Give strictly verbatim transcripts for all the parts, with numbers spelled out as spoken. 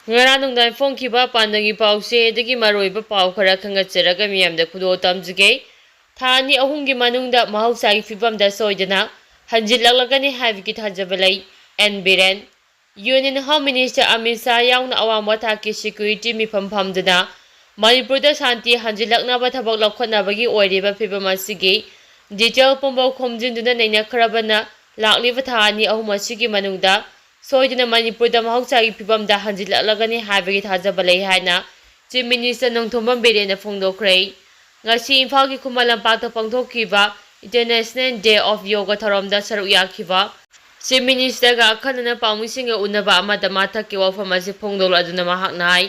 ꯉꯔꯥꯡ ꯅꯨꯡꯗꯥꯡ ꯐꯣꯡꯈꯤꯕ ꯄꯥꯟꯗꯝꯒꯤ ꯄꯥꯎꯆꯦꯗꯒꯤ ꯃꯔꯨꯑꯣꯏꯕ ꯄꯥꯎ ꯈꯔ ꯈꯪꯒꯠꯆꯔꯒ ꯃꯤꯌꯥꯝꯗ ꯈꯨꯗꯣꯜ ꯇꯝꯖꯒꯦ꯫ ꯊꯥ ꯑꯅꯤ ꯑꯍꯨꯝꯒꯤ ꯃꯅꯨꯡꯗ ꯃꯍꯧꯁꯥꯒꯤ ꯐꯤꯕꯝꯗ ꯁꯣꯏꯗꯅ ꯍꯟꯖꯤꯜꯂꯛꯂꯒꯅꯤ ꯍꯥꯏꯕꯒꯤ ꯊꯥꯖꯕ ꯂꯩ꯫ N Biren. Union home minister Amit Shah ꯌꯥꯎꯅ ꯑꯋꯥꯡꯕ ꯊꯥꯛꯀꯤ ꯁꯦꯀ꯭ꯌꯨꯔꯤꯇꯤ ꯃꯤꯐꯝ ꯐꯝꯗꯨꯅ ꯃꯅꯤꯄꯨꯔꯗ ꯁꯥꯟꯇꯤ ꯍꯟꯖꯤꯜꯂꯛꯅꯕ ꯊꯕꯛ ꯂꯧꯈꯠꯅꯕꯒꯤ ꯑꯣꯏꯔꯤꯕ ꯐꯤꯕꯝ ꯑꯁꯤꯒꯤ ꯗꯤꯇꯦꯜ ꯄꯨꯝꯕ ꯈꯣꯝꯖꯤꯟꯗꯨꯅ ꯅꯩꯅꯈ꯭ꯔꯕꯅ ꯂꯥꯛꯂꯤꯕ ꯊꯥ ꯑꯅꯤ ꯑꯍꯨꯝ ꯑꯁꯤꯒꯤ ꯃꯅꯨꯡꯗ ꯁꯣꯏꯗꯅ ꯃꯅꯤꯄꯨꯔꯗ ꯃꯍꯧꯁꯥꯒꯤ ꯐꯤꯕꯝꯗ ꯍꯟꯖꯤꯜꯂꯛꯂꯒꯅꯤ ꯍꯥꯏꯕꯒꯤ ꯊꯥꯖꯕ ꯂꯩ ꯍꯥꯏꯅ ꯆꯤꯐ ꯃꯤꯅꯤꯁꯇꯔ ꯅꯣꯡꯊꯣꯝꯕꯝ ꯕꯤꯔꯦꯟꯅ ꯐꯣꯡꯗꯣꯛꯈ꯭ꯔꯦ꯫ ꯉꯁꯤ ꯏꯝꯐꯥꯜꯒꯤ ꯈꯨꯃꯟ ꯂꯝꯄꯥꯛꯇ ꯄꯥꯡꯊꯣꯛꯈꯤꯕ ꯏꯟꯇꯔꯅꯦꯁꯅꯦꯜ ꯗꯦ ꯑꯣꯐ ꯌꯣꯒ ꯊꯧꯔꯝꯗ ꯁꯔꯨꯛ ꯌꯥꯈꯤꯕ ꯆꯤꯐ ꯃꯤꯅꯤꯁꯇꯔꯒ ꯑꯈꯟꯅꯅ ꯄꯥꯎꯃꯤꯁꯤꯡꯒ ꯎꯅꯕ ꯑꯃꯗ ꯃꯊꯛꯀꯤ ꯋꯥꯐꯝ ꯑꯁꯤ ꯐꯣꯡꯗꯣꯛꯂꯗꯨꯅ ꯃꯍꯥꯛꯅ ꯍꯥꯏ,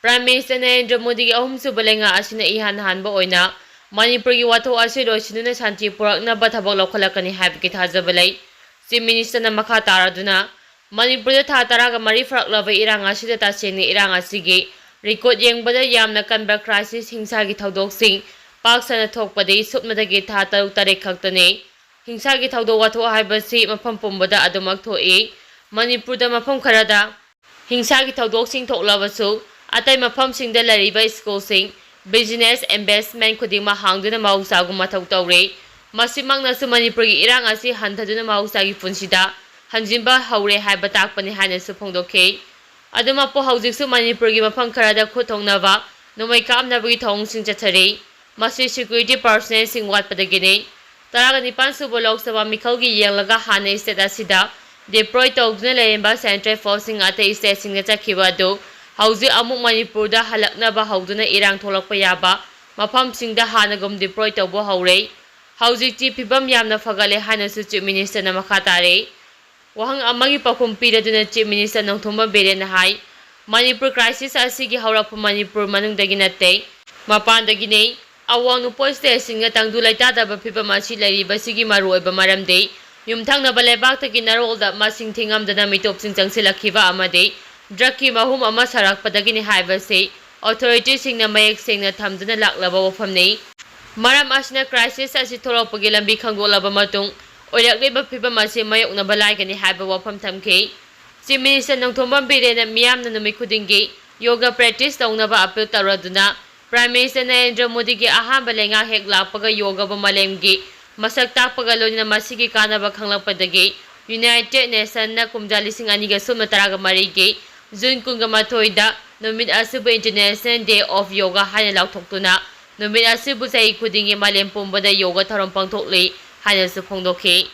ꯄ꯭ꯔꯥꯏꯝ ꯃꯤꯅꯤꯁꯇꯔ ꯅꯔꯦꯟꯗ꯭ꯔ ꯃꯣꯗꯤꯒꯤ ꯑꯍꯨꯝꯁꯨꯕ ꯂꯩꯉꯥꯛ ꯑꯁꯤꯅ ꯏꯍꯥꯟ ꯍꯥꯟꯕ ꯑꯣꯏꯅ ꯃꯅꯤꯄꯨꯔꯒꯤ ꯋꯥꯊꯣꯛ ꯑꯁꯤ ꯂꯣꯏꯁꯤꯟꯗꯨꯅ ꯁꯥꯟꯇꯤ ꯄꯨꯔꯛꯅꯕ ꯊꯕꯛ ꯂꯧꯈꯠꯂꯛꯀꯅꯤ ꯍꯥꯏꯕꯒꯤ ꯊꯥꯖꯕ ꯂꯩ꯫ ꯆꯤꯐ ꯃꯤꯅꯤꯁꯇꯔꯅ ꯃꯈꯥ ꯇꯥꯔꯗꯨꯅ, ꯃꯅꯤꯄꯨꯔꯗ ꯊꯥ ꯇꯔꯥꯒ ꯃꯔꯤ ꯐꯥꯔꯛꯂꯕ ꯏꯔꯥꯡ ꯑꯁꯤꯗ ꯇꯁꯦꯡꯅ ꯏꯔꯥꯡ ꯑꯁꯤꯒꯤ ꯔꯦꯀꯣꯔꯗ ꯌꯦꯡꯕꯗ ꯌꯥꯝꯅ ꯀꯟꯕ ꯀ꯭ꯔꯥꯏꯁꯤꯁ ꯍꯤꯡꯁꯥꯒꯤ ꯊꯧꯗꯣꯛꯁꯤꯡ ꯄꯥꯛ ꯁꯟꯅ ꯊꯣꯛꯄꯗꯤ ꯁꯨꯞꯅꯇꯒꯤ ꯊꯥ ꯇꯔꯨꯛ ꯇꯔꯦꯠ ꯈꯛꯇꯅꯤ꯫ ꯍꯤꯡꯁꯥꯒꯤ ꯊꯧꯗꯣꯛ ꯋꯥꯊꯣꯛ ꯍꯥꯏꯕꯁꯤ ꯃꯐꯝ ꯄꯨꯝꯕꯗ ꯑꯗꯨꯃꯛ ꯊꯣꯛꯏ꯫ ꯃꯅꯤꯄꯨꯔꯗ ꯃꯐꯝ ꯈꯔꯗ ꯍꯤꯡꯁꯥꯒꯤ ꯊꯧꯗꯣꯛꯁꯤꯡ ꯊꯣꯛꯂꯕꯁꯨ, ꯑꯇꯩ ꯃꯐꯝꯁꯤꯡꯗ ꯂꯩꯔꯤꯕ ꯁ꯭ꯀꯨꯜꯁꯤꯡ, ꯕꯤꯖꯤꯅꯦꯁ, ꯏꯟꯚꯦꯁ꯭ꯇꯃꯦꯟ ꯈꯨꯗꯤꯡꯃꯛ ꯍꯥꯡꯗꯨꯅ ꯃꯍꯧꯁꯥꯒꯨꯝ ꯃꯊꯧ ꯇꯧꯔꯤ꯫ ꯃꯁꯤꯃꯛꯅꯁꯨ ꯃꯅꯤꯄꯨꯔꯒꯤ ꯏꯔꯥꯡ ꯑꯁꯤ ꯍꯟꯊꯗꯨꯅ ꯃꯍꯧꯁꯥꯒꯤ ꯄꯨꯟꯁꯤꯗ ꯍꯟꯖꯤꯟꯕ ꯍꯧꯔꯦ ꯍꯥꯏꯕ ꯇꯥꯛꯄꯅꯤ ꯍꯥꯏꯅꯁꯨ ꯐꯣꯡꯗꯣꯛꯈꯤ꯫ ꯑꯗꯨꯃꯛꯄꯨ ꯍꯧꯖꯤꯛꯁꯨ ꯃꯅꯤꯄꯨꯔꯒꯤ ꯃꯐꯝ ꯈꯔꯗ ꯈꯨꯠ ꯊꯣꯛꯅꯕ ꯅꯣꯡꯃꯩ ꯀꯥꯞꯅꯕꯒꯤ ꯊꯧꯑꯣꯡꯁꯤꯡ ꯆꯠꯊꯔꯤ꯫ ꯃꯁꯤ ꯁꯦꯀ꯭ꯌꯨꯔꯤꯇꯤ ꯄꯥꯔꯁꯣꯅꯦꯜꯁꯤꯡ ꯋꯥꯠꯄꯗꯒꯤꯅꯤ꯫ ꯇꯔꯥꯒ ꯅꯤꯄꯥꯟ ꯁꯨꯕ ꯂꯣꯛ ꯁꯚꯥ ꯃꯤꯈꯜꯒꯤ ꯌꯦꯡꯂꯒ ꯍꯥꯟꯅ ꯁ꯭ꯇꯦꯠ ꯑꯁꯤꯗ ꯗꯤꯄ꯭ꯂꯣꯏ ꯇꯧꯗꯨꯅ ꯂꯩꯔꯝꯕ ꯁꯦꯟꯇ꯭ꯔꯦꯜ ꯐꯣꯔꯁꯁꯤꯡ ꯑꯇꯩ ꯁ꯭ꯇꯦꯠꯁꯤꯡꯗ ꯆꯠꯈꯤꯕ ꯑꯗꯨ ꯍꯧꯖꯤꯛ ꯑꯃꯨꯛ ꯃꯅꯤꯄꯨꯔꯗ ꯍꯜꯂꯛꯅꯕ ꯍꯧꯗꯨꯅ ꯏꯔꯥꯡ ꯊꯣꯛꯂꯛꯄ ꯌꯥꯕ ꯃꯐꯝꯁꯤꯡꯗ ꯍꯥꯟꯅꯒꯨꯝ ꯗꯤꯄ꯭ꯂꯣꯏ ꯇꯧꯕ ꯍꯧꯔꯦ꯫ ꯍꯧꯖꯤꯛꯇꯤ ꯐꯤꯕꯝ ꯌꯥꯝꯅ ꯐꯒꯠꯂꯦ ꯍꯥꯏꯅꯁꯨ ꯆꯤꯐ ꯃꯤꯅꯤꯁꯇꯔꯅ ꯃꯈꯥ ꯇꯥꯔꯦ꯫ ꯋꯥꯍꯪ ꯑꯃꯒꯤ ꯄꯥꯎꯈꯨꯝ ꯄꯤꯔꯗꯨꯅ ꯆꯤꯐ ꯃꯤꯅꯤꯁꯇꯔ ꯅꯣꯡꯊꯣꯝꯕꯝ ꯕꯤꯔꯦꯟꯅ ꯍꯥꯏ, ꯃꯅꯤꯄꯨꯔ ꯀ꯭ꯔꯥꯏꯁꯤꯁ ꯑꯁꯤꯒꯤ ꯍꯧꯔꯛꯐꯝ ꯃꯅꯤꯄꯨꯔ ꯃꯅꯨꯡꯗꯒꯤ ꯅꯠꯇꯦ, ꯃꯄꯥꯟꯗꯒꯤꯅꯤ꯫ ꯑꯋꯥꯡ ꯅꯣꯡꯄꯣꯛ ꯁ꯭ꯇꯦꯠꯁꯤꯡꯗ ꯇꯪꯗꯨ ꯂꯩꯇꯥꯗꯕ ꯐꯤꯕꯝ ꯑꯁꯤ ꯂꯩꯔꯤꯕꯁꯤꯒꯤ ꯃꯔꯨꯑꯣꯏꯕ ꯃꯔꯝꯗꯤ ꯌꯨꯝꯊꯪꯅꯕ ꯂꯩꯕꯥꯛꯇꯒꯤ ꯅꯔꯣꯜꯗ ꯃꯁꯤꯡ ꯊꯤꯉꯝꯗꯅ ꯃꯤꯇꯣꯞꯁꯤꯡ ꯆꯪꯁꯤꯜꯂꯛꯈꯤꯕ ꯑꯃꯗꯤ ꯗ꯭ꯔꯒꯀꯤ ꯃꯍꯨꯝ ꯑꯃ ꯁꯥꯔꯛꯄꯗꯒꯤꯅꯤ ꯍꯥꯏꯕꯁꯤ ꯑꯣꯊꯣꯔꯤꯇꯤꯁꯤꯡꯅ ꯃꯌꯦꯛ ꯁꯦꯡꯅ ꯊꯝꯗꯨꯅ ꯂꯥꯛꯂꯕ ꯋꯥꯐꯝꯅꯤ꯫ ꯃꯔꯝ ꯑꯁꯤꯅ ꯀ꯭ꯔꯥꯏꯁꯤꯁ ꯑꯁꯤ ꯊꯣꯛꯂꯛꯄꯒꯤ ꯂꯝꯕꯤ ꯈꯪꯗꯣꯛꯂꯕ ꯃꯇꯨꯡ ꯑꯣꯏꯔꯛꯂꯤꯕ ꯐꯤꯕꯝ ꯑꯁꯤ ꯃꯥꯌꯣꯛꯅꯕ ꯂꯥꯏꯒꯅꯤ ꯍꯥꯏꯕ ꯋꯥꯐꯝ ꯊꯝꯈꯤ꯫ Chief Minister ꯅꯣꯡꯊꯣꯝꯕꯝ ꯕꯤꯔꯦꯟꯅ ꯃꯤꯌꯥꯝꯅ ꯅꯨꯃꯤꯠ ꯈꯨꯗꯤꯡꯒꯤ ꯌꯣꯒ practice ꯇꯧꯅꯕ appeal ꯇꯧꯔꯗꯨꯅ, Prime Minister ꯅꯔꯦꯟꯗ꯭ꯔ ꯃꯣꯗꯤꯒꯤ ꯑꯍꯥꯟꯕ ꯂꯩꯉꯥꯛ ꯍꯦꯛ ꯂꯥꯛꯄꯒ ꯌꯣꯒꯕꯨ ꯃꯥꯂꯦꯝꯒꯤ ꯃꯁꯛ ꯇꯥꯛꯄꯒ ꯂꯣꯏꯅꯅ ꯃꯁꯤꯒꯤ ꯀꯥꯟꯅꯕ ꯈꯪꯂꯛꯄꯗꯒꯤ United Nation ꯅ ꯀꯨꯝꯖꯥ ꯂꯤꯁꯤꯡ ꯑꯅꯤꯒ ꯁꯨꯞꯅ ꯇꯔꯥꯒ ꯃꯔꯤꯒꯤ June ꯀꯨꯟꯒ ꯃꯥꯊꯣꯏꯗ ꯅꯨꯃꯤꯠ ꯑꯁꯤꯕꯨ International Day of Yoga ꯍꯥꯏꯅ ꯂꯥꯎꯊꯣꯛꯇꯨꯅ, ꯅꯨꯃꯤꯠ ꯑꯁꯤꯕꯨ ꯆꯍꯤ ꯈꯨꯗꯤꯡꯒꯤ ꯃꯥꯂꯦꯝ ꯄꯨꯝꯕꯗ ꯌꯣꯒ ꯊꯧꯔꯝ ꯄꯥꯡꯊꯣꯛꯂꯤ ꯍꯥꯏꯅꯁꯨ ꯐꯣꯡꯗꯣꯛꯈꯤ꯫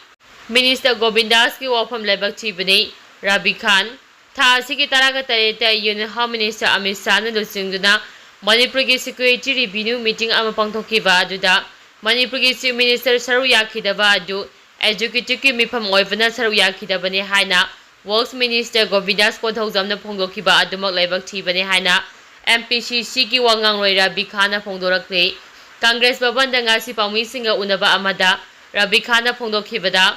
Minister ꯒꯣꯕꯤꯟꯗꯥꯁꯀꯤ ꯋꯥꯐꯝ ꯂꯥꯏꯕꯛ ꯊꯤꯕꯅꯤ꯫ ꯔꯥꯕꯤ ꯈꯥꯟ꯫ ꯊꯥ ꯑꯁꯤꯒꯤ ꯇꯔꯥꯒ ꯇꯔꯦꯠꯇ Union Home Minister ꯑꯃꯤꯠ ꯁꯥꯍꯅ ꯂꯨꯆꯤꯡꯗꯨꯅ ꯃꯅꯤꯄꯨꯔꯒꯤ security review meeting ꯑꯃ ꯄꯥꯡꯊꯣꯛꯈꯤꯕ ꯑꯗꯨꯗ ꯃꯅꯤꯄꯨꯔꯒꯤ Chief Minister ꯁꯔꯨꯛ ꯌꯥꯈꯤꯗꯕ ꯑꯗꯨ executive ꯀꯤ ꯃꯤꯐꯝ ꯑꯣꯏꯕꯅ ꯁꯔꯨꯛ ꯌꯥꯈꯤꯗꯕꯅꯤ ꯍꯥꯏꯅ Works Minister ꯒꯣꯕꯤꯟꯗꯥꯁ ꯀꯣꯟꯊꯧꯖꯝꯅ ꯐꯣꯡꯗꯣꯛꯈꯤꯕ ꯑꯗꯨꯃꯛ ꯂꯥꯏꯕꯛ ꯊꯤꯕꯅꯤ ꯍꯥꯏꯅ M P C C ꯒꯤ ꯋꯥ ꯉꯥꯡꯂꯣꯏ ꯔꯥꯕꯤ ꯈꯥꯟꯅ ꯐꯣꯡꯗꯣꯔꯛꯂꯤ꯫ Congress ꯚꯕꯟꯗ ꯉꯁꯤ ꯄꯥꯎꯃꯤꯁꯤꯡꯒ ꯎꯅꯕ ꯑꯃꯗ ꯔꯥꯕꯤ ꯈꯥꯟꯅ ꯐꯣꯡꯗꯣꯛꯈꯤꯕꯗ,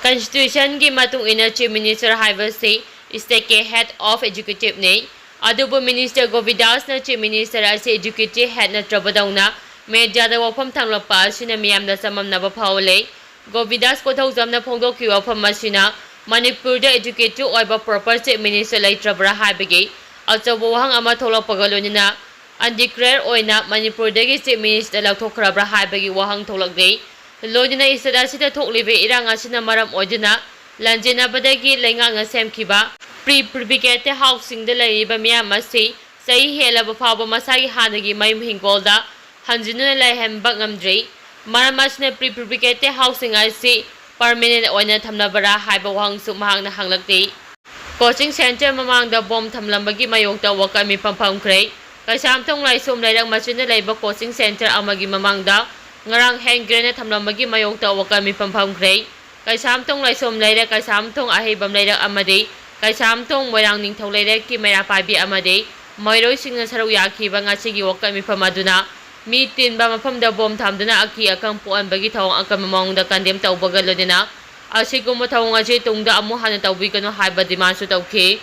Constitution ꯒꯤ ꯃꯇꯨꯡ ꯏꯟꯅ Chief Minister ꯍꯥꯏꯕꯁꯤ state ꯀꯤ head of executive ꯅꯤ꯫ ꯑꯗꯨꯕꯨ Minister ꯒꯣꯕꯤꯟꯗꯥꯁꯅ Chief Minister ꯑꯁꯤ executive head ꯅꯠꯇ꯭ꯔꯕꯗꯧꯅ media ꯗ ꯋꯥꯐꯝ ꯊꯝꯂꯛꯄ ꯑꯁꯤꯅ ꯃꯤꯌꯥꯝꯗ ꯆꯃꯝꯅꯕ ꯐꯥꯎꯍꯜꯂꯦ꯫ ꯒꯣꯕꯤꯟꯗꯥꯁ ꯀꯣꯟꯊꯧꯖꯝꯅ ꯐꯣꯡꯗꯣꯛꯈꯤꯕ ꯋꯥꯐꯝ ꯑꯁꯤꯅ ꯃꯅꯤꯄꯨꯔꯗ executive ꯑꯣꯏꯕ proper Chief Minister ꯂꯩꯇ꯭ꯔꯕ꯭ꯔꯥ ꯍꯥꯏꯕꯒꯤ ꯑꯆꯧꯕ ꯋꯥꯍꯪ ꯑꯃ ꯊꯣꯛꯂꯛꯄꯒ ꯂꯣꯏꯅꯅ undeclared ꯑꯣꯏꯅ ꯃꯅꯤꯄꯨꯔꯗꯒꯤ Chief Minister ꯂꯧꯊꯣꯛꯈ꯭ꯔꯕ꯭ꯔꯥ ꯍꯥꯏꯕꯒꯤ ꯋꯥꯍꯪ ꯊꯣꯛꯂꯛꯂꯤ꯫ ꯂꯣꯏꯅꯅ state ꯑꯁꯤꯗ ꯊꯣꯛꯂꯤꯕ ꯏꯔꯥꯡ ꯑꯁꯤꯅ ꯃꯔꯝ ꯑꯣꯏꯗꯨꯅ ꯂꯥꯟꯖꯦꯟꯅꯕꯗꯒꯤ ꯂꯩꯉꯥꯛꯅ ꯁꯦꯝꯈꯤꯕ prefabricated house ꯁꯤꯡꯗ ꯂꯩꯔꯤꯕ ꯃꯤꯌꯥꯝ ꯑꯁꯤ ꯆꯍꯤ ꯍꯦꯜꯂꯕ ꯐꯥꯎꯕ ꯃꯁꯥꯒꯤ ꯍꯥꯟꯅꯒꯤ ꯃꯌꯨꯝ ꯍꯤꯡꯒꯣꯜꯗ ꯍꯟꯖꯤꯟꯗꯨꯅ ꯂꯩꯍꯟꯕ ꯉꯝꯗ꯭ꯔꯤ꯫ ꯃꯔꯝ ꯑꯁꯤꯅ prefabricated house ꯁꯤꯡ ꯑꯁꯤ permanent ꯑꯣꯏꯅ ꯊꯝꯂꯕꯔꯥ ꯍꯥꯏꯕ ꯋꯥꯍꯪꯁꯨ ꯃꯍꯥꯛꯅ ꯍꯪꯂꯛꯂꯤ꯫ Coaching centre ꯃꯃꯥꯡꯗ bomb ꯊꯝꯂꯝꯕꯒꯤ ꯃꯥꯌꯣꯛꯇ ꯋꯥꯀꯠ ꯃꯤꯐꯝ ꯐꯝꯈ꯭ꯔꯦ꯫ ꯀꯩꯁꯥꯝꯊꯣꯡ ꯂꯥꯏꯁꯣꯝ ꯂꯩꯔꯛ ꯃꯆꯤꯟꯗ ꯂꯩꯕ coaching centre ꯑꯃꯒꯤ ꯃꯃꯥꯡꯗ ꯉꯔꯥꯡ hand grenade ꯊꯝꯂꯝꯕꯒꯤ ꯃꯥꯌꯣꯛꯇ ꯋꯥꯀꯠ ꯃꯤꯐꯝ ꯐꯝꯈ꯭ꯔꯦ꯫ ꯀꯩꯁꯥꯝꯊꯣꯡ ꯂꯥꯏꯁꯣꯝ ꯂꯩꯔꯛ, ꯀꯩꯁꯥꯝꯊꯣꯡ ꯑꯍꯩꯕꯝ ꯂꯩꯔꯛ ꯑꯃꯗꯤ ꯀꯩꯁꯥꯝꯊꯣꯡ ꯃꯣꯏꯔꯥꯡ ꯅꯤꯡꯊꯧ ꯂꯩꯔꯛꯀꯤ ꯃꯩꯔꯥ ꯄꯥꯏꯕꯤ ꯑꯃꯗꯤ ꯃꯍꯩꯔꯣꯏꯁꯤꯡꯅ ꯁꯔꯨꯛ ꯌꯥꯈꯤꯕ ꯉꯁꯤꯒꯤ ꯋꯥꯀꯠ ꯃꯤꯐꯝ ꯑꯗꯨꯅ ꯃꯤ ꯇꯤꯟꯕ ꯃꯐꯝꯗ bomb ꯊꯝꯗꯨꯅ ꯑꯀꯤ ꯑꯈꯪ ꯄꯣꯛꯍꯟꯕꯒꯤ ꯊꯧꯑꯣꯡ ꯑꯀꯟꯕ ꯃꯑꯣꯡꯗ condemn ꯇꯧꯕꯒ ꯂꯣꯏꯅꯅ ꯑꯁꯤꯒꯨꯝꯕ ꯊꯧꯑꯣꯡ ꯑꯁꯤ ꯇꯨꯡꯗ ꯑꯃꯨꯛ ꯍꯟꯅ ꯇꯧꯕꯤꯒꯅꯨ ꯍꯥꯏꯕ demand ꯁꯨ ꯇꯧꯈꯤ꯫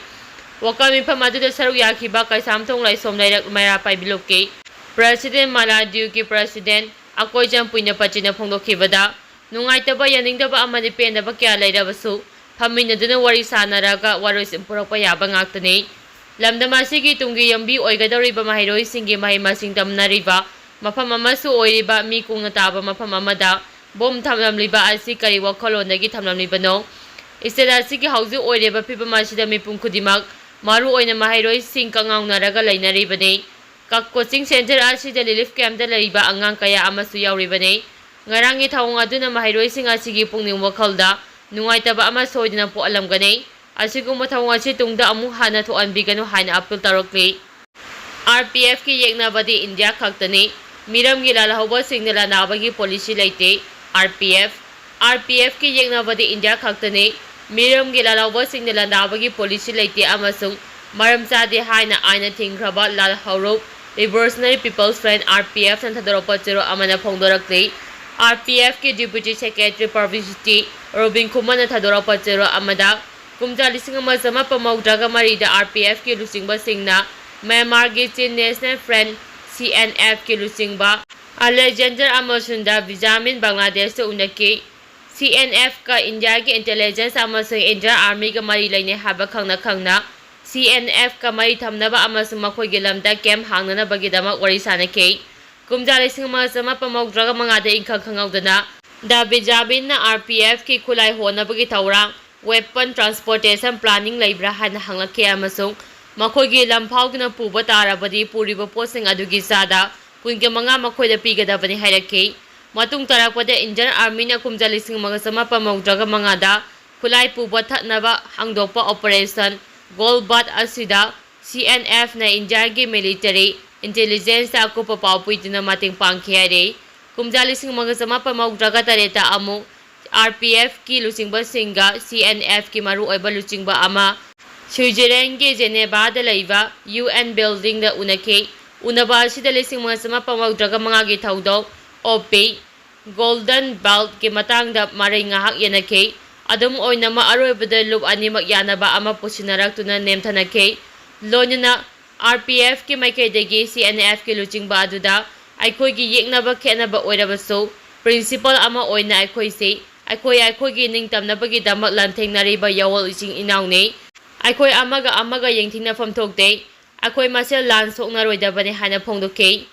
ꯋꯥꯀꯠ ꯃꯤꯐꯝ ꯑꯗꯨꯗ ꯁꯔꯨꯛ ꯌꯥꯈꯤꯕ ꯀꯩꯁꯥꯝꯊꯣꯡ ꯂꯥꯏꯁꯣꯝ ꯂꯩꯔꯛ ꯃꯩꯔꯥ ꯄꯥꯏꯕꯤ ꯂꯨꯞꯀꯤ President ꯃꯂꯥ ꯗꯤꯌꯨꯒꯤ President ꯑꯀꯣꯏꯖꯝ ꯄꯨꯏꯅꯄꯇꯤꯅ ꯐꯣꯡꯗꯣꯛꯈꯤꯕꯗ, ꯅꯨꯡꯉꯥꯏꯇꯕ, ꯌꯥꯅꯤꯡꯗꯕ ꯑꯃꯗꯤ ꯄꯦꯟꯗꯕ ꯀꯌꯥ ꯂꯩꯔꯕꯁꯨ, ꯐꯝꯃꯤꯟꯅꯗꯨꯅ ꯋꯥꯔꯤ ꯁꯥꯟꯅꯔꯒ ꯋꯥꯔꯣꯏꯁꯤꯟ ꯄꯨꯔꯛꯄ ꯌꯥꯕ ꯉꯥꯛꯇꯅꯤ꯫ ꯂꯝꯗꯝ ꯑꯁꯤꯒꯤ ꯇꯨꯡꯒꯤ ꯌꯨꯝꯕꯤ ꯑꯣꯏꯒꯗꯧꯔꯤꯕ ꯃꯍꯩꯔꯣꯏꯁꯤꯡꯒꯤ ꯃꯍꯩ ꯃꯁꯤꯡ ꯇꯝꯅꯔꯤꯕ ꯃꯐꯝ ꯑꯃꯁꯨ ꯑꯣꯏꯔꯤꯕ ꯃꯤ ꯀꯨꯡꯅ ꯇꯥꯕ ꯃꯐꯝ ꯑꯃꯗ ꯕꯣꯝ ꯊꯝꯂꯝꯂꯤꯕ ꯑꯁꯤ ꯀꯔꯤ ꯋꯥꯈꯜꯂꯣꯟꯗꯒꯤ ꯊꯝꯂꯝꯂꯤꯕꯅꯣ? ꯁ꯭ꯇꯦꯠ ꯑꯁꯤꯒꯤ ꯍꯧꯖꯤꯛ ꯑꯣꯏꯔꯤꯕ ꯐꯤꯕꯝ ꯑꯁꯤꯗ ꯃꯤꯄꯨꯝ ꯈꯨꯗꯤꯡꯃꯛ, ꯃꯔꯨ ꯑꯣꯏꯅ ꯃꯍꯩꯔꯣꯏꯁꯤꯡ, ꯀꯉꯥꯎꯅꯔꯒ ꯂꯩꯅꯔꯤꯕꯅꯤ꯫ ꯀꯛ ꯀꯣꯆꯤꯡ ꯁꯦꯟꯇꯔ ꯑꯁꯤꯗ ꯔꯤꯂꯤꯐ ꯀꯦꯝꯞꯇ ꯂꯩꯔꯤꯕ ꯑꯉꯥꯡ ꯀꯌꯥ ꯑꯃꯁꯨ ꯌꯥꯎꯔꯤꯕꯅꯤ꯫ ꯉꯔꯥꯡꯒꯤ ꯊꯧꯑꯣꯡ ꯑꯗꯨꯅ ꯃꯍꯩꯔꯣꯏꯁꯤꯡ ꯑꯁꯤꯒꯤ ꯄꯨꯛꯅꯤꯡ ꯋꯥꯈꯜꯗ ꯅꯨꯡꯉꯥꯏꯇꯕ ꯑꯃ ꯁꯣꯏꯗꯅ ꯄꯣꯛꯍꯜꯂꯝꯒꯅꯤ꯫ ꯑꯁꯤꯒꯨꯝꯕ ꯊꯧꯑꯣꯡ ꯑꯁꯤ ꯇꯨꯡꯗ ꯑꯃꯨꯛ ꯍꯟꯅ ꯊꯣꯛꯍꯟꯕꯤꯒꯅꯨ ꯍꯥꯏꯅ ꯑꯄꯤꯜ ꯇꯧꯔꯛꯂꯤ꯫ ꯑꯥꯔ ꯄꯤ ꯑꯦꯐꯀꯤ ꯌꯦꯛꯅꯕꯗꯤ ꯏꯟꯗꯤꯌꯥ ꯈꯛꯇꯅꯤ꯫ ꯃꯤꯔꯝꯒꯤ ꯂꯥꯜꯍꯧꯕꯁꯤꯡꯅ ꯂꯥꯟꯗꯥꯕꯒꯤ ꯄꯣꯂꯤꯁꯤ ꯂꯩꯇꯦ꯫ ꯑꯥꯔ ꯄꯤ ꯑꯦꯐ, ꯑꯥꯔ ꯄꯤ ꯑꯦꯐꯀꯤ ꯌꯦꯛꯅꯕꯗꯤ ꯏꯟꯗꯤꯌꯥ ꯈꯛꯇꯅꯤ꯫ ꯃꯤꯔꯝꯒꯤ ꯂꯥꯜꯍꯧꯕꯁꯤꯡꯅ ꯂꯥꯟꯗꯥꯕꯒꯤ ꯄꯣꯂꯤꯁꯤ ꯂꯩꯇꯦ ꯑꯃꯁꯨꯡ ꯃꯔꯝ ꯆꯥꯗꯦ ꯍꯥꯏꯅ ꯑꯥꯏꯟꯅ ꯊꯤꯡꯈ꯭ꯔꯕ ꯂꯥꯜꯍꯧꯔꯨꯞ Revolutionary People's Front, R P ꯑꯦꯐꯅ ꯊꯥꯗꯣꯔꯛꯄ ꯆꯦꯔꯣꯜ ꯑꯃꯅ ꯐꯣꯡꯗꯣꯔꯛꯂꯤ꯫ ꯑꯥꯔ ꯄꯤ ꯑꯦꯐꯀꯤ Deputy Secretary Publicity ꯔꯣꯕꯤꯟ ꯈꯨꯃꯟꯅ ꯊꯥꯗꯣꯔꯛꯄ ꯆꯦꯔꯣꯜ ꯑꯃꯗ, ꯀꯨꯝꯖꯥ ꯂꯤꯁꯤꯡ ꯑꯃ ꯆꯃꯥꯄꯟ ꯃꯧꯗ꯭ꯔꯥꯒ ꯃꯔꯤꯗ ꯑꯥꯔ ꯄꯤ ꯑꯦꯐꯀꯤ ꯂꯨꯆꯤꯡꯕꯁꯤꯡꯅ ꯃ꯭ꯌꯥꯟꯃꯥꯔꯒꯤ Chin National Front, C N ꯑꯦꯐꯀꯤ ꯂꯨꯆꯤꯡꯕ ꯑꯂꯦꯛꯖꯦꯟꯗꯔ ꯑꯃꯁꯨꯡ ꯗꯥ ꯕꯤꯖꯥꯃꯤꯟ ꯕꯪꯒ꯭ꯂꯥꯗꯦꯁꯇ ꯎꯅꯈꯤ꯫ ꯁꯤ ꯑꯦꯟ ꯑꯦꯐꯀ ꯏꯟꯗꯤꯌꯥꯒꯤ ꯏꯟꯇꯦꯂꯤꯖꯦꯟꯁ ꯑꯃꯁꯨꯡ ꯏꯟꯗꯤꯌꯥꯟ ꯑꯥꯔꯃꯤꯒ ꯃꯔꯤ ꯂꯩꯅꯩ ꯍꯥꯏꯕ ꯈꯪꯅ ꯈꯪꯅ, ꯁꯤ ꯑꯦꯟ ꯑꯦꯐꯀ ꯃꯔꯤ ꯊꯝꯅꯕ ꯑꯃꯁꯨꯡ ꯃꯈꯣꯏꯒꯤ ꯂꯝꯗ ꯀꯦꯝꯞ ꯍꯥꯡꯅꯅꯕꯒꯤꯗꯃꯛ ꯋꯥꯔꯤ ꯁꯥꯅꯈꯤ꯫ ꯀꯨꯝꯖꯥ ꯂꯤꯁꯤꯡ ꯑꯃ ꯆꯃꯥꯄꯟ ꯃꯧꯗ꯭ꯔꯥꯒ ꯃꯉꯥꯗ ꯏꯪꯈꯪ ꯈꯪꯍꯧꯗꯅ ꯗꯥ ꯕꯤꯖꯥꯃꯤꯟꯅ ꯑꯥꯔ ꯄꯤ ꯑꯦꯐꯀꯤ ꯈꯨꯠꯂꯥꯏ ꯍꯣꯟꯅꯕꯒꯤ ꯊꯧꯔꯥꯡ, weapon transportation planning ꯂꯩꯕ꯭ꯔꯥ ꯍꯥꯏꯅ ꯍꯪꯂꯛꯈꯤ ꯑꯃꯁꯨꯡ ꯃꯈꯣꯏꯒꯤ ꯂꯝ ꯐꯥꯎꯗꯨꯅ ꯄꯨꯕ ꯇꯥꯔꯕꯗꯤ ꯄꯨꯔꯤꯕ ꯄꯣꯠꯁꯤꯡ ꯑꯗꯨꯒꯤ ꯆꯥꯗ ꯀꯨꯟꯒ ꯃꯉꯥ ꯃꯈꯣꯏꯗ ꯄꯤꯒꯗꯕꯅꯤ ꯍꯥꯏꯔꯛꯈꯤ꯫ ꯃꯇꯨꯡ ꯇꯥꯔꯛꯄꯗ ꯏꯟꯗꯤꯌꯟ ꯑꯥꯔꯃꯤꯅ ꯀꯨꯝꯖꯥ ꯂꯤꯁꯤꯡ ꯑꯃꯒ ꯆꯃꯥꯄꯟ ꯃꯧꯗ꯭ꯔꯥꯒ ꯃꯉꯥꯗ ꯈꯨꯠꯂꯥꯏ ꯄꯨꯕ ꯊꯠꯅꯕ ꯍꯥꯡꯗꯣꯛꯄ ꯑꯣꯄꯔꯦꯁꯟ ꯒꯣꯜꯕꯥꯠ ꯑꯁꯤꯗ ꯁꯤ ꯑꯦꯟ ꯑꯦꯐꯅ ꯏꯟꯗꯤꯌꯥꯒꯤ ꯃꯤꯂꯤꯇꯔꯤ ꯏꯟꯇꯦꯂꯤꯖꯦꯟꯁꯇ ꯑꯀꯨꯞꯄ ꯄꯥꯎ ꯄꯤꯗꯨꯅ ꯃꯇꯦꯡ ꯄꯥꯡꯈꯤ ꯍꯥꯏꯔꯤ꯫ ꯀꯨꯝꯖꯥ ꯂꯤꯁꯤꯡ ꯑꯃꯒ ꯆꯃꯥꯄꯟ ꯃꯧꯗ꯭ꯔꯥꯒ ꯇꯔꯦꯠꯇ ꯑꯃꯨꯛ ꯑꯥꯔ ꯄꯤ ꯑꯦꯐꯀꯤ ꯂꯨꯆꯤꯡꯕꯁꯤꯡꯒ ꯁꯤ ꯑꯦꯟ ꯑꯦꯐꯀꯤ ꯃꯔꯨꯑꯣꯏꯕ ꯂꯨꯆꯤꯡꯕ ꯑꯃ ꯁ꯭ꯋꯤꯖꯔꯂꯦꯟꯒꯤ ꯖꯦꯅꯦꯚꯥꯗ ꯂꯩꯕ ꯌꯨ ꯑꯦꯟ ꯕꯤꯜꯗꯤꯡꯗ ꯎꯅꯈꯤ꯫ ꯎꯅꯕ ꯑꯁꯤꯗ ꯂꯤꯁꯤꯡ ꯑꯃꯒ ꯆꯃꯥꯄꯟ ꯃꯧꯗ꯭ꯔꯥꯒ ꯃꯉꯥꯒꯤ ꯊꯧꯗꯣꯛ ꯑꯣꯄꯤ ꯒꯣꯜꯗꯟ ꯕꯦꯜꯠꯀꯤ ꯃꯇꯥꯡꯗ ꯃꯔꯩ ꯉꯥꯏꯍꯥꯛ ꯌꯦꯟꯅꯈꯤ꯫ ꯑꯗꯨꯝ ꯑꯣꯏꯅꯃꯛ, ꯑꯔꯣꯏꯕꯗ ꯂꯨꯞ ꯑꯅꯤꯃꯛ ꯌꯥꯅꯕ ꯑꯃ ꯄꯨꯁꯤꯟꯅꯔꯛꯇꯨꯅ ꯅꯦꯝꯊꯅꯈꯤ꯫ ꯂꯣꯏꯅꯅ ꯑꯥꯔ ꯄꯤ ꯑꯦꯐꯀꯤ ꯃꯥꯏꯀꯩꯗꯒꯤ ꯁꯤ ꯑꯦꯟ ꯑꯦꯐꯀꯤ ꯂꯨꯆꯤꯡꯕ ꯑꯗꯨꯗ ꯑꯩꯈꯣꯏꯒꯤ ꯌꯦꯛꯅꯕ ꯈꯦꯠꯅꯕ ꯑꯣꯏꯔꯕꯁꯨ, ꯄ꯭ꯔꯤꯟꯁꯤꯄꯜ ꯑꯃ ꯑꯣꯏꯅ ꯑꯩꯈꯣꯏꯁꯤ ꯑꯩꯈꯣꯏ ꯑꯩꯈꯣꯏꯒꯤ ꯅꯤꯡꯇꯝꯅꯕꯒꯤꯗꯃꯛ ꯂꯥꯟꯊꯦꯡꯅꯔꯤꯕ ꯌꯥꯑꯣꯜ ꯏꯆꯤꯟ ꯏꯅꯥꯎꯅꯤ꯫ ꯑꯩꯈꯣꯏ ꯑꯃꯒ ꯑꯃꯒ ꯌꯦꯡꯊꯤꯅꯐꯝ ꯊꯣꯛꯇꯦ꯫ ꯑꯩꯈꯣꯏ ꯃꯁꯦꯜ ꯂꯥꯟ ꯁꯣꯛꯅꯔꯣꯏꯗꯕꯅꯤ ꯍꯥꯏꯅ ꯐꯣꯡꯗꯣꯛꯈꯤ꯫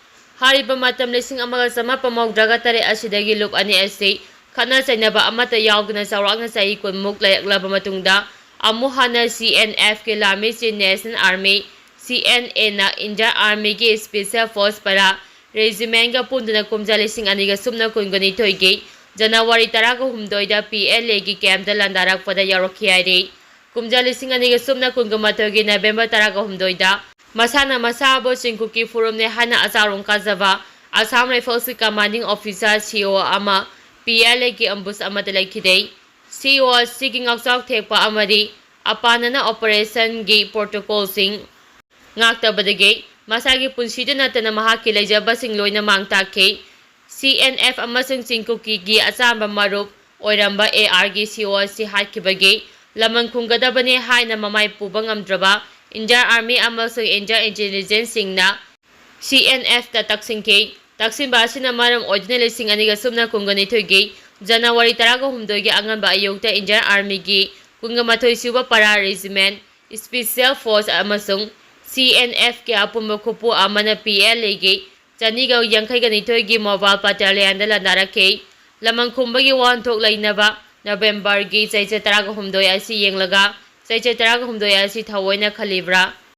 ꯍꯥꯏꯔꯤꯕ ꯃꯇꯝ ꯂꯤꯁꯤꯡ ꯑꯃꯒ ꯆꯃꯥꯄꯟ ꯃꯧꯗ꯭ꯔꯥꯒ ꯇꯔꯦꯠ ꯑꯁꯤꯗꯒꯤ ꯂꯨꯞ ꯑꯅꯤ ꯑꯁꯤ ꯈꯠꯅ ꯆꯩꯅꯕ ꯑꯃꯠꯇ ꯌꯥꯎꯗꯅ ꯆꯥꯎꯔꯥꯛꯅ ꯆꯍꯤ ꯀꯨꯟꯃꯨꯛ ꯂꯩꯔꯛꯂꯕ ꯃꯇꯨꯡꯗ, ꯑꯃꯨꯛ ꯍꯟꯅ ꯁꯤ ꯑꯦꯟ ꯑꯦꯐꯀꯤ ꯂꯥꯟꯃꯤꯁꯤꯡ National Army, C N A, ꯅ Indian Armyꯒꯤ Special Force Para Regimentꯒ ꯄꯨꯟꯗꯨꯅ ꯀꯨꯝꯖꯥ ꯂꯤꯁꯤꯡ ꯑꯅꯤꯒ ꯁꯨꯞꯅ ꯀꯨꯟꯒ ꯅꯤꯊꯣꯏꯒꯤ ꯖꯅꯋꯥꯔꯤ ꯇꯔꯥꯒ ꯍꯨꯝꯗꯣꯏꯗ P L Aꯒꯤ campꯇ ꯂꯥꯟꯗꯥꯔꯛꯄꯗ ꯌꯥꯎꯔꯛꯈꯤ ꯍꯥꯏꯔꯤ꯫ ꯀꯨꯝꯖꯥ ꯂꯤꯁꯤꯡ ꯑꯅꯤꯒ ꯁꯨꯞꯅ ꯀꯨꯟꯒ ꯃꯥꯊꯣꯏꯒꯤ November ꯇꯔꯥꯒ ꯍꯨꯝꯗꯣꯏꯗ ꯃꯁꯥꯅ ꯃꯁꯥꯕꯨ ꯆꯤꯡꯀꯨꯞꯀꯤ ꯐꯨꯔꯨꯞꯅꯦ ꯍꯥꯏꯅ ꯑꯆꯥꯔꯣꯡ ꯀꯥꯖꯕ Assam Riflesꯀꯤ Commanding Officer, C O, ꯑꯃ P L Aꯒꯤ ambush ꯑꯃꯗ ꯂꯩꯈꯤꯗꯦ꯫ C O ꯑꯁꯤꯒꯤ ꯉꯥꯛꯆꯥꯎ ꯊꯦꯛꯄ ꯑꯃꯗꯤ ꯑꯄꯥꯅꯅ operationꯒꯤ protocolꯁꯤꯡ ꯉꯥꯛꯇꯕꯗꯒꯤ ꯃꯁꯥꯒꯤ ꯄꯨꯟꯁꯤꯗ ꯅꯠꯇꯅ ꯃꯍꯥꯛꯀꯤ ꯂꯩꯖꯕꯁꯤꯡ ꯂꯣꯏꯅ ꯃꯥꯡ ꯇꯥꯛꯈꯤ꯫ C N F ꯑꯃꯁꯨꯡ ꯆꯤꯡꯀꯨꯞꯀꯤꯒꯤ ꯑꯆꯥꯝꯕ ꯃꯔꯨꯞ ꯑꯣꯏꯔꯝꯕ A Rꯒꯤ C O ꯑꯁꯤ ꯍꯥꯠꯈꯤꯕꯒꯤ ꯂꯃꯟ ꯈꯨꯝꯒꯗꯕꯅꯤ ꯍꯥꯏꯅ ꯃꯃꯥꯏ ꯄꯨꯕ ꯉꯝꯗ꯭ꯔꯕ Indian Army ꯑꯃꯁꯨꯡ Indian Intelligenceꯁꯤꯡꯅ C N Fꯇ ꯇꯛꯁꯤꯟꯈꯤ꯫ ꯇꯛꯁꯤꯟꯕ ꯑꯁꯤꯅ ꯃꯔꯝ ꯑꯣꯏꯗꯨꯅ ꯂꯤꯁꯤꯡ ꯑꯅꯤꯒ ꯁꯨꯞꯅ ꯀꯨꯟꯒ ꯅꯤꯊꯣꯏꯒꯤ ꯖꯅꯋꯥꯔꯤ ꯇꯔꯥꯒ ꯍꯨꯝꯗꯣꯏꯒꯤ ꯑꯉꯟꯕ ꯑꯌꯨꯛꯇ Indian Armyꯒꯤ ꯀꯨꯟꯒ ꯃꯥꯊꯣꯏ ꯁꯨꯕ Para Regiment Special Force ꯑꯃꯁꯨꯡ C N Fꯀꯤ ꯑꯄꯨꯟꯕ ꯈꯨꯄꯨ ꯑꯃꯅ P L Aꯒꯤ ꯆꯅꯤꯒ ꯌꯥꯡꯈꯩꯒ ꯅꯤꯊꯣꯏꯒꯤ Mobile Battalionꯗ ꯂꯥꯟꯗꯥꯔꯛꯈꯤ꯫ ꯂꯃꯟ ꯈꯨꯝꯕꯒꯤ ꯋꯥꯍꯟꯊꯣꯛ ꯂꯩꯅꯕ Novemberꯒꯤ ꯆꯩꯆꯠ ꯇꯔꯥꯒ ꯍꯨꯝꯗꯣꯏ ꯑꯁꯤ ꯌꯦꯡꯂꯒ ꯆꯩꯆꯠ ꯇꯔꯥꯒ ꯍꯨꯝꯗꯣꯏ ꯑꯁꯤ ꯊꯑꯣꯏꯅ ꯈꯜꯂꯤꯕ꯭ꯔꯥ?